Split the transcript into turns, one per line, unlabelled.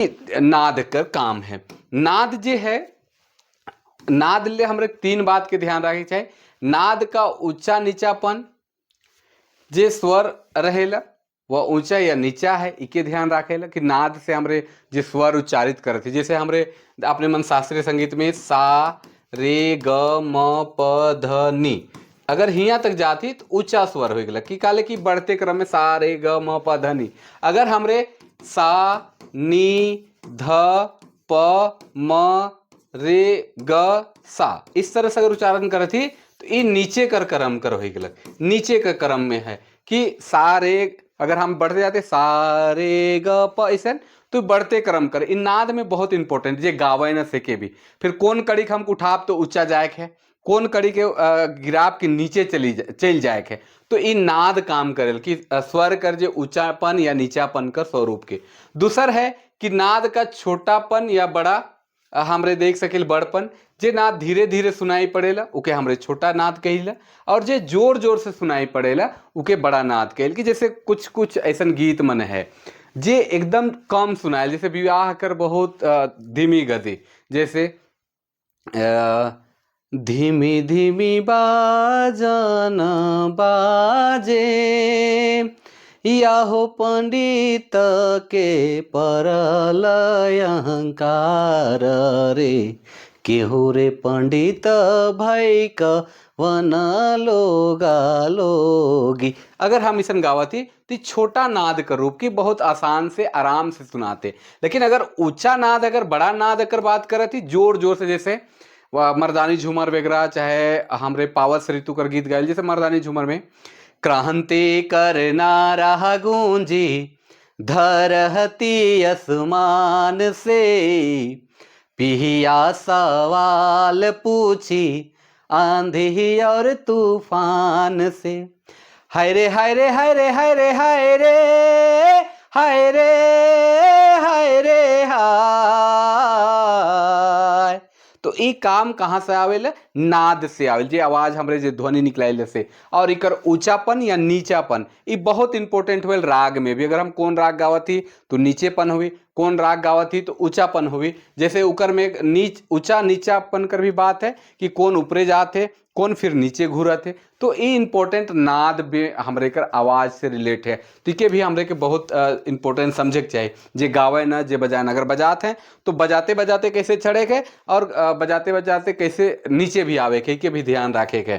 नाद कर काम है। नाद जे है, नाद ले हमरे तीन बात के ध्यान रखे चाही। नाद का ऊंचा नीचापन, जे स्वर रहेला वह ऊंचा या नीचा है, इके ध्यान रखेला कि नाद से हमरे जे स्वर उच्चारित करत है। जैसे हमरे अपने मन शास्त्रीय संगीत में सा रे ग म प ध नी, अगर हिया तक जाती तो ऊंचा स्वर हो गया कि काले कि बढ़ते क्रम में सा रे ग म प ध नी। अगर हमरे सा नी ध प म रे ग सा इस तरह से अगर उच्चारण करत ही तो ये नीचे कर क्रम कर हो गया, नीचे का क्रम में है कि सा रे, अगर हम बढ़ते जाते सा रे ग प ऐसे तो बढ़ते क्रम कर। इन नाद में बहुत इंपॉर्टेंट जे गावे न सके भी, फिर कौन कड़ी के हम उठाब तो ऊंचा जाए है, कौन कड़ी के गिराब के नीचे चल जाए है, तो इ नाद काम करेल कि स्वर कर जे ऊंचापन या नीचापन का स्वरूप के। दूसर है कि नाद का छोटापन या बड़ा, हमरे देख सकिल बड़पन, जे नाद धीरे धीरे सुनाई पड़ेला उके हमरे छोटा नाद कहिला, और जे जोर जोर से सुनाई पड़ेला उके बड़ा नाद कहिल। कि जैसे कुछ कुछ ऐसन गीत मन है जे एकदम कम सुनायल, जैसे विवाह कर बहुत धीमी गति, जैसे धीमी धीमी बाजन बाजे याहो पंडित के परल अहंकार रे, केहू रे पंडित भाई वन लोगा लोगी। अगर हम इसन गावत ही तो छोटा नाद का रूप की बहुत आसान से आराम से सुनाते। लेकिन अगर ऊंचा नाद, अगर बड़ा नाद अगर बात करत ही जोर जोर से, जैसे मर्दानी झूमर वगैरह, चाहे हमरे पावस ऋतु कर गीत गायल, जैसे मर्दानी झूमर में क्रांति करना रहा गूंजी धरती आसमान से, पिहिया सवाल पूछी आंधी और तूफान से, हाय रे हाय रे हाय रे हाय रे हाय रे हाय रे हाय रे हाय। तो ई काम कहाँ से आवेला? नाद से आवेल, जे आवाज हमरे जे ध्वनि निकलाइल से। और इकर ऊंचापन या नीचापन ई बहुत इंपॉर्टेंट होल राग में भी। अगर हम कौन राग गावत ही तो नीचेपन हुई, कौन राग गावत ही तो ऊंचापन हुई। जैसे उकर में नीच ऊंचा नीचापन कर भी बात है कि कौन ऊपरे जाते कौन फिर नीचे घूरत है। तो ई इंपॉर्टेंट नाद भी हमरे कर आवाज से रिलेट है, तो इके भी हमरे के बहुत इंपॉर्टेंट समझे के चाहिए। जे गावे न जे बजाए न, अगर बजाते हैं तो बजाते बजाते कैसे चढ़े के और बजाते बजाते कैसे नीचे भी आवे के, के भी ध्यान रखे के।